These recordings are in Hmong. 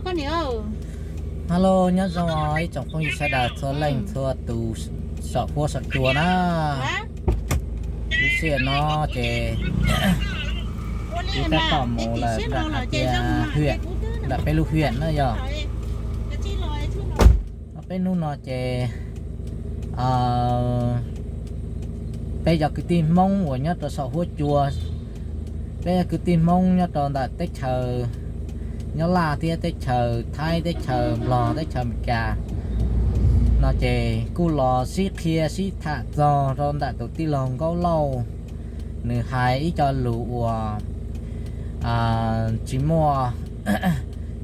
Hello, nyob zoo ib tsoom phooj ywg sawv daws txhua leej txhua tus saum huab saum cua na. Lub sij hawm no ces kuv tab tom mus lawm nram hais tias huyện, nram peb lub huyện na yog. Peb hnub no ces peb cov kwv tij Hmoob uas nyob rau saum huab cua, peb cov kwv tij Hmoob nyob rau ntawm teb chaws Nyab Laj thiab teb chaws Thaib, teb chaws Nplog, teb chaws Amelikas no ces kuj los sib qhia sib tham txog rau ntawm tus tij laug Nkauj Lauj, nws hais ib co lus uas tsis muaj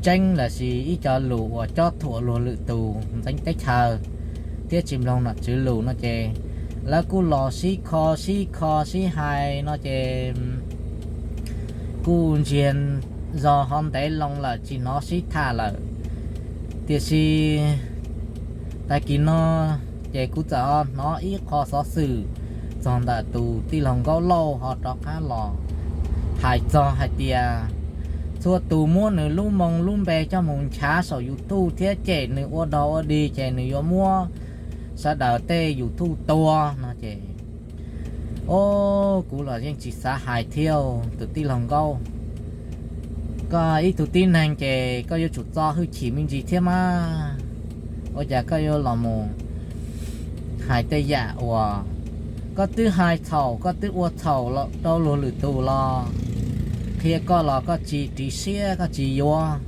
tseeb lossis ib co lus uas cob thuam luag lwm tus ntxeev teb chaws thiab tsis mloog nom tswv lus no ces lawv kuj los sib kho sib kho sib hais no ces kuj ntsiag zog ho ntev loo lawm tsis hnov sib tham lawm. Tiam sis tag kis no ces kuv txawm ho hnov ib qho xov xwm txog ntawm tus tij laug Nkauj Lauj ho rov qab los hais txog hais tias txhua tus muab nws lub moo lub npe coj mus nchav saum YouTube thiab cem nws ua dog ua dig ces nws yuav muab sawv daws tej YouTube tua no ces, o, kuv los yeej tsis xav hais thiab tus tij laug Nkauj. Koj ib tug tib neeg ces koj yuav tsum txo hwj chim me ntsis thiab mas. Ua cas koj yuav los mus hais tej yam uas koj twb hais txhaum, koj twb ua txhaum rau luag lwm tus los qhia koj los koj tsis ris siab, koj tsis yuav.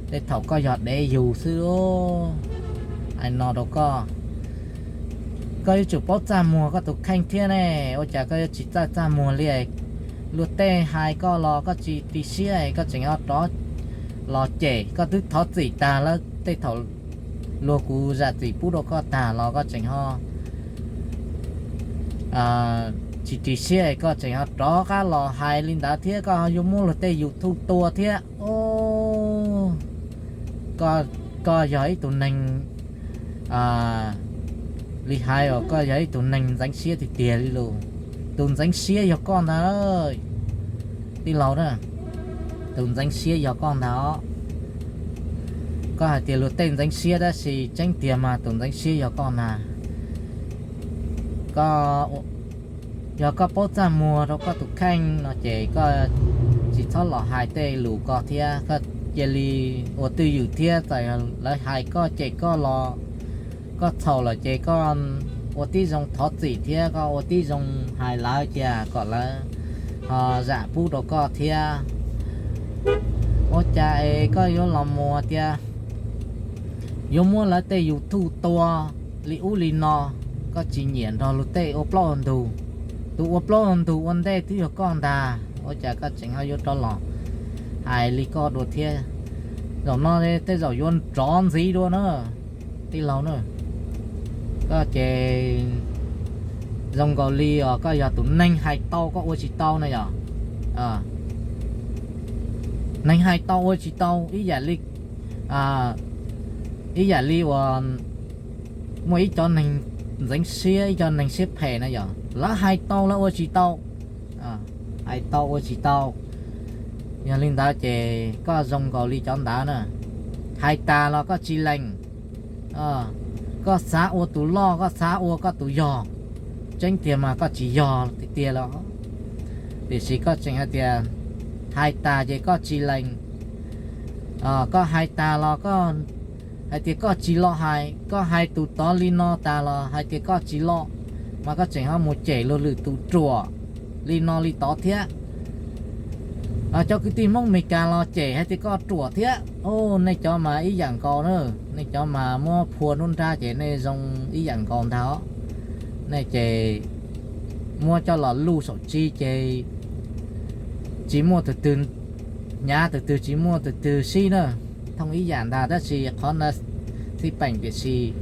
Tej thaum koj yog dev yug xwb. Hais no rau koj, koj yuav tsum paub txaj muag koj tus kheej thiab ne. Ua cas koj yuav tsis txawj txaj muag li? Luag tej hais koj los koj tsis ris siab, koj tseem ho rov los cem. Koj twb thov txim tag lawm, tej thaum luag kuv zam txim pub rau koj tag los koj tseem ho tsis ris siab, koj tseem ho rov qab los hais li ntawd thiab, koj yuav muab luag tej YouTube tua thiab. Koj yog ib tug neeg li hais uas koj yog ib tug neeg ntxeev siab tiag tiag li lus. Tus ntxeev siab yog koj ntag, tij laug na. Tus ntxeev siab yog koj ntag os. Koj hais tias luag tej ntxeev siab tab sis tseeb tiag mas tus ntxeev siab yog koj ntag. Koj, yog koj paub txaj muag rau koj tus kheej no ces koj tsis txhob los hais tej lus ko thiab, koj cia li ua twj ywm thiab. Txawm lawv hais koj cem koj los koj txhaum lawm ces koj ua tib zoo thov txim thiab koj ua tib zoo hais lawv cia kom lawv ho zam pub rau koj thiab. Ua cas es koj yuav los mus tias yuav muab lawv tej YouTube tua li ub li no, koj tsis nyiam nrog luag tej ua plaub ua ntug. Tus ua plaub ua ntug ua ntej twb yog koj ntag, ua cas koj tseem ho yuav rov los hais li koj dua thiab? Zaum no tej zaum yuav nrov ntxiv dua na, tij laug na. Koj ces zoo nkaus li os, koj yog tus neeg hais tau koj ua tsis tau na yom. Neeg hais tau ua tsis tau ib yam li, ib yam li uas muaj ib cov neeg ntxeev siab, ib co neeg siab phem na yom, lawv hais tau lawv ua tsis tau, hais tau ua tsis tau. Yog li ntawd ces koj zoo nkaus li cov ntawd na, hais tas los koj tsis lees, koj xav ua tus loj, koj xav ua koj tus yog, tseeb tiag mas koj tsis yog tiag tiag los, tiam sis koj tseem hais tias, hais tas ces koj tsis lees, koj hais tas los koj hais tias koj tsis los hais, koj hais tus tod li no tas los hais tias koj tsis los, mas koj tseem ho mus cem luag lwm tus ruam li no li tod thiab. Cov kwv tij Hmoob Amelikas los cem hais tias koj ruam thiab. Nej cov mas ib yam nkaus na, nej cov mas muab phua nruab nrab ces nej zoo ib yam nkaus ntag os. Nej ces muab coj los luj saum tsib ces tsis muaj tus twg hnyav tus twg, tsis muaj tus twg sib na, thooj ib yam ntag. Tab sis qhov ntawd xij peem, tiam sis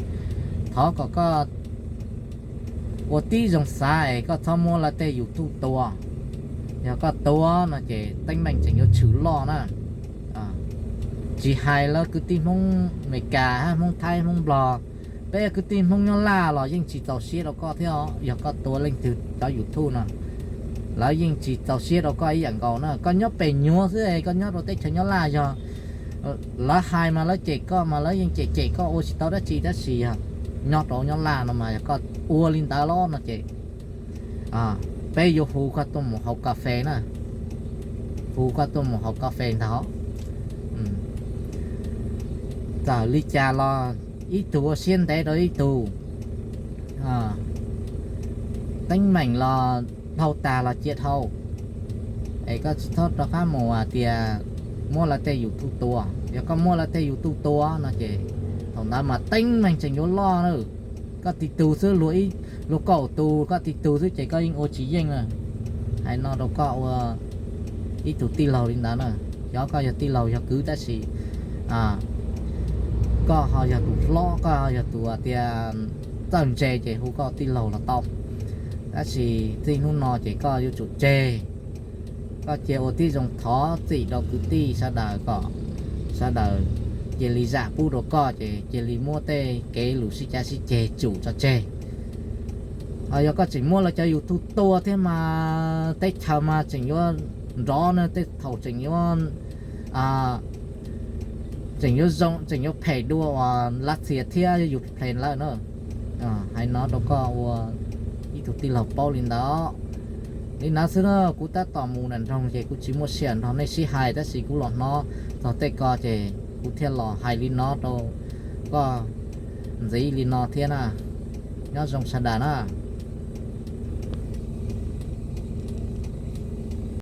thov kom koj ua tib zoo xav es koj txhob muab lawv tej YouTube tua. Yog koj tua no ces teeb meem tseem yuav tshwm loj na. Tsis hais lawv kwv tij Hmoob Amelikas, Hmoob Thaib, Hmoob Nplog, peb kwv tij Hmoob Nyab Laj los yeej tsis txaus siab rau koj thiab os. Yog koj tua leej twg cov YouTube no, lawv yeej tsis txaus siab rau koj ib yam nkaus na. Koj nyob pem nyuag xwb, koj nyob rau teb chaws Nyab Laj yog Lawv hais mas lawv cem koj mas lawv yeej cem cem koj ua tsis tau dab tsi, tab sis yog nyob rau nyob laj no mas yog koj ua li ntawd los no ces peb yuav hu koj tuaj mus haus kas fes na, hu koj tuaj mus haus kas fes ntag. Txawm li cas los ib tug ua siab ntev rau ib tug, teeb meem los dhau tag los cia dhau, es koj tsis txhob rov qab mus hais tias muab lawv tej YouTube tua. Yog koj muab lawv tej YouTube tua no ces thaum ntawd mas teeb meem tseem yuav loj na. Koj tiv tug xwb, luag kaum tus koj tiv tug xwb ces koj yeej ua tsis yeej na. Hais no rau koj ua ib tug tij laug li ntawd na, xyov koj yog tij laug yog kwv tab sis koj ho yog tus hlob, koj ho yog tus tias txawj ntse ces hu koj tij laug los tau. Tab sis txij hnub no ces koj yuav tsum tseg. Koj cia ua tib zoo thov txim rau kwv tij sawv daws kom sawv daws cia li zam pub rau koj ces cia li muab tej kev lus sib cav sib ceg tsum tso tseg. Ho yog koj tseem muab lawv cov YouTube tua thiab mas teb chaws mas tseem yuav nrov na, tej thaum tseem yuav tseem yuav zoo tseem yuav phem dua uas Lav Xias thiab Ukraine lawm na. Hais no rau koj ua ib tug tij laug paub li ntawd. Li ntawd xwb na, kuv tab tom mus nram nroog ces kuv tsis muaj sij hawm nrog nej sib hais tab sis kuv los hnov txog tej ko ces kuv thiaj los hais li no rau koj ntxiv li no thiab na. Nyob zoo sawv daws na.